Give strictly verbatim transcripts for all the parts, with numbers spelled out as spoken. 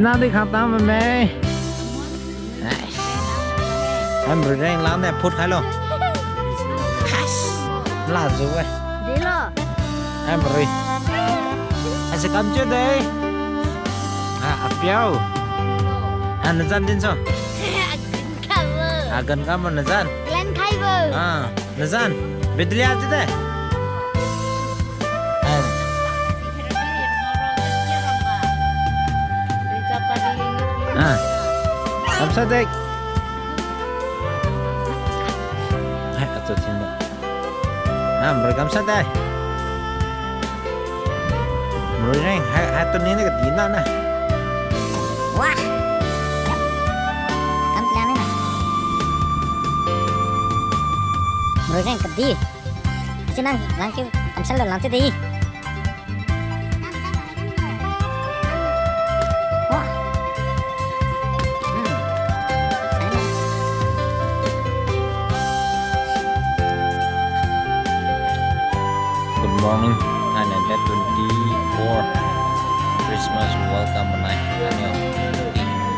Nadi khatang mame. Ai. Am reng lang ne phut khailo. Khas. Lajiu-e. Dilo. Am rui. Ase kamchiu de. Ah, apiao. Ah, nazan din so. Agan kabo. Agan kabo nazan. Len khaibo. Ah, nazan. Bidlia ji de. Ah. Ah. Kamsa de. Hai, ato thin ba. Ah, mrui kamsa de. Mrui reng, hai, hai tu ni ni kadi na na. Wah. Kam tila ni na. Mrui reng kadi. Sinan lang kiu, kamsa lo lang ti de. Good morning. Nai nai date twenty-four. Christmas welcome manai. Anio.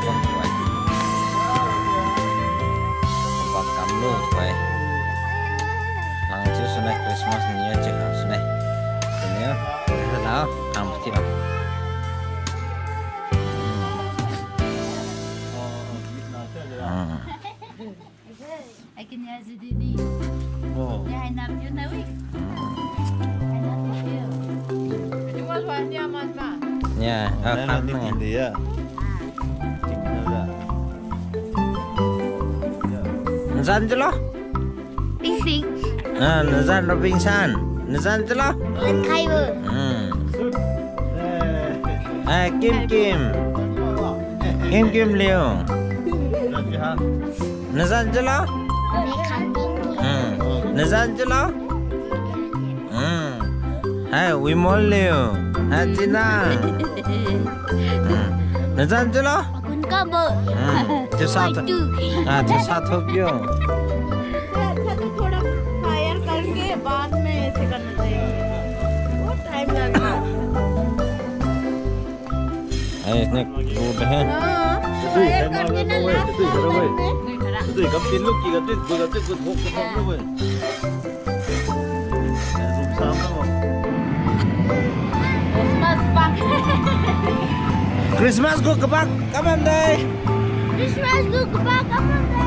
Welcome. Welcome lo, bhai. Lang chiu sune Christmas ni ya chiu khang sune. Sune. Hello. Ang pati ba. Hmm. Akin ya si didi. Oh. Ya hai nam yun na wi. Hai nam yun. Cuma suan dia man ma. Ya, ah, kan ni. India. Nazan jilo? Ping ping. Ah, nazan ro ping san. Nazan jilo? Len khaibo. Hmm. Eh, Kim Kim. Kim Kim Liu. Nazan jilo? Hmm. Nazan jilo? Hmm. Hai, Wimol Liu. Hai, Tina. Hmm. Nazan jilo? Agun kabo. Hmm. Chiusa tho. Ah, chiusa tho piu. अच्छा, तो थोड़ा fire करके बाद में ऐसे करना चाहिए। बहुत टाइम लगेगा। Hai, snack food hai. Haa, fire करके ना last में करके। Christmas bak. Christmas gu kabak kamam de. Christmas gu kabak kamam de.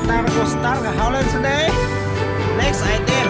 Narco Star ga haolan sune. Next item.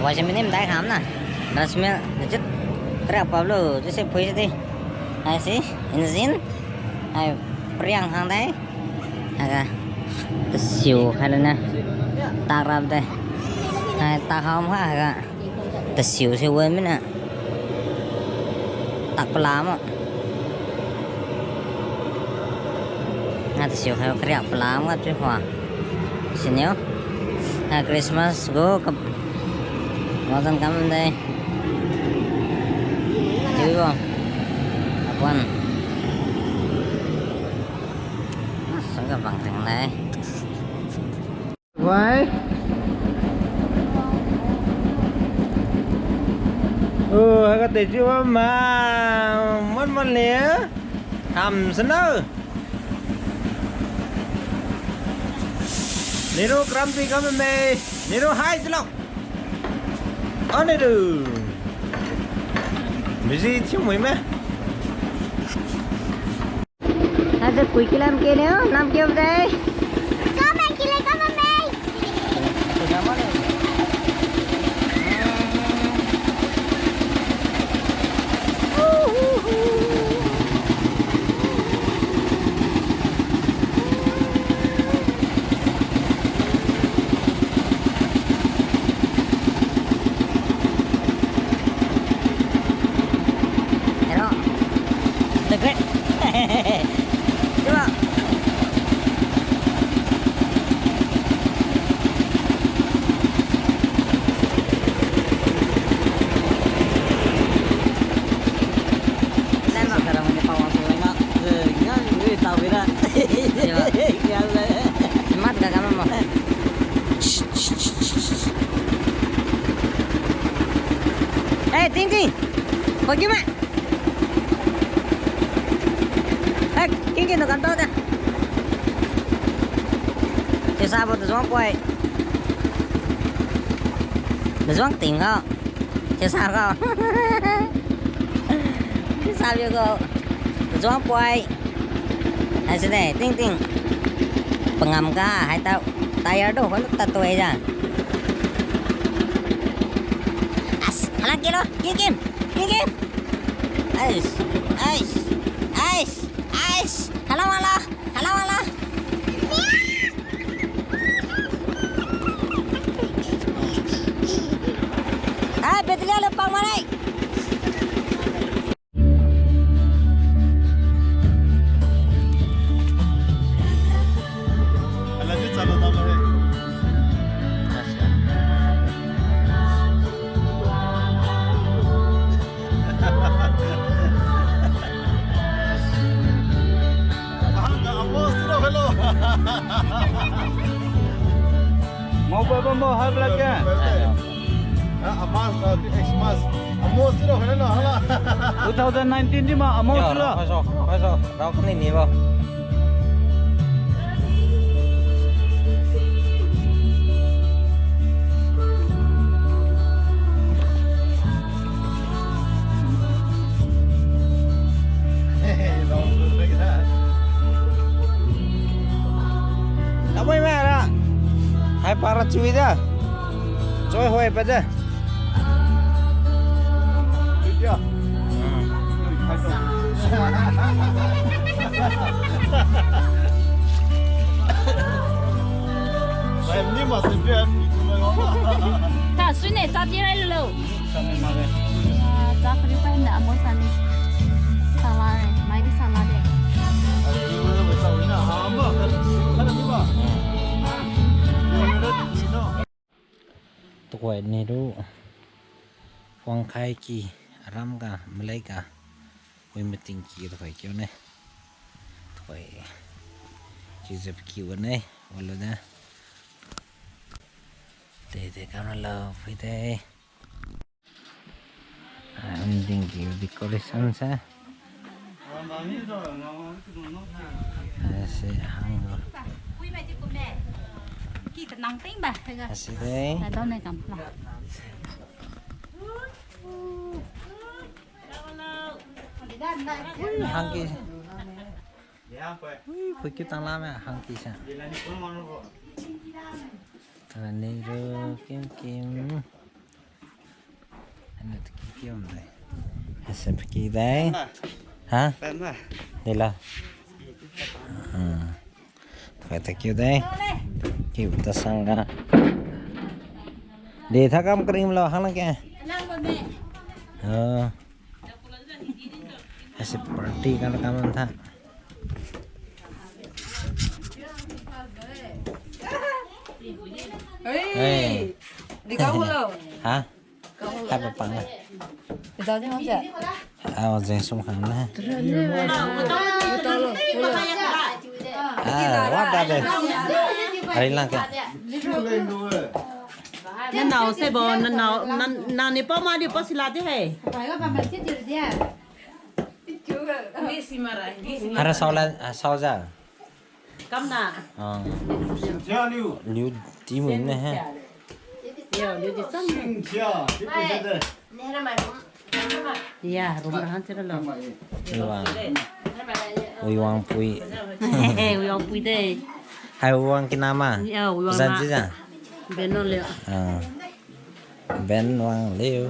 Wai se mini madai kham na. Rasmil, jit. Kariak pablo, jise phui se di. Haise, engine. Hai, pariang khang dai. Haiga. Tasiu khai lana. Tak rap de. Hai, tak ham kha haiga. Tasiu se wen mina. Tak pala mo. Nga tasiu khai kariak pala nga tui hua. Siniu. Ha Christmas gu kap-, wazan kam de. Chiu bo. Apuan. Sangga bang ring de. Wai. Oh, haiga te chiu ma, man man le. Tham sano. Niru krampi kamame, niru hai jilok. Aniru. Busy thiu mui me. Haise pui kilam kene, nam kiu dai. Kamai kile kamame. Eh, Ting Ting. Pagi mai. Eh, Ting Ting, tu kam tao de. Chiusabo tujuang poi. Tujuang Ting ga. Chiusa ga. Chiusa bi ga. Tujuang poi. Haisi de, Ting Ting. Pangam ga, hai tao. Tire tu, hoi lu ta toi ja. As, halang kilo, Kim Kim, Kim Kim. Ais, ais, ais, ais. Halang wala, halang wala. Ah, battery le pang marai. Mobile bambo hai black ke? Ah, amas, ah, Xmas. Amos tu dah kena lah, hala. Two thousand nineteen ni ma, amos tu lah. Yo, rao, rao, rao, rao kena ni ba. Kamai mai ra. Hai para chui da. Choi hoi pa da. Ta sui ne, ta di rai lo. Ah, ta kari pa na amo sani. Sala re, mai di sala de. Tuhoi niru wangkhai ki aram ga malai ga wi mating ki tuhoi kiu ne. Tuhoi kiu jep kiu ne, walo da. Tede kamra lo phui de. Ah, ending ki decoration sa. Ah, se hang lo. Ki tenang ting ba, tega. Ah, se de. Adon ne kam la. Ui, hang ki. Ui, phui ki tang la me, hang ki sa. Tara ni ro, kim kim. Anu tu ki ki om dai. Asa piki dai. Ha? Pen na. Dela. Hmm. Kai ta kiu dai. Kiu ta sang ga. De tha kam kring lo hang la ke. Oh. Asa party kan kam tha. Hey. Hey. Di kau lo. Ha? Hai pa pang na. Ida di hong ja. Ah, jeng sum khang na. Ah, what are they? Ari lang ke. Nanao se bo, nanao, nan, nani pa ma di pa sila di hai. Ara sao la, ah, sao ja. Kamna. Ah. Liu di mun ne he. Yo, liu di san. Ya, room na han chira lo. Wi wang. Wi wang pui. Wi wang pui de. Hai wi wang kina ma. Ya, wi wang. Zan na. Ji ja. Ben no le. Ah. Ben wang liu.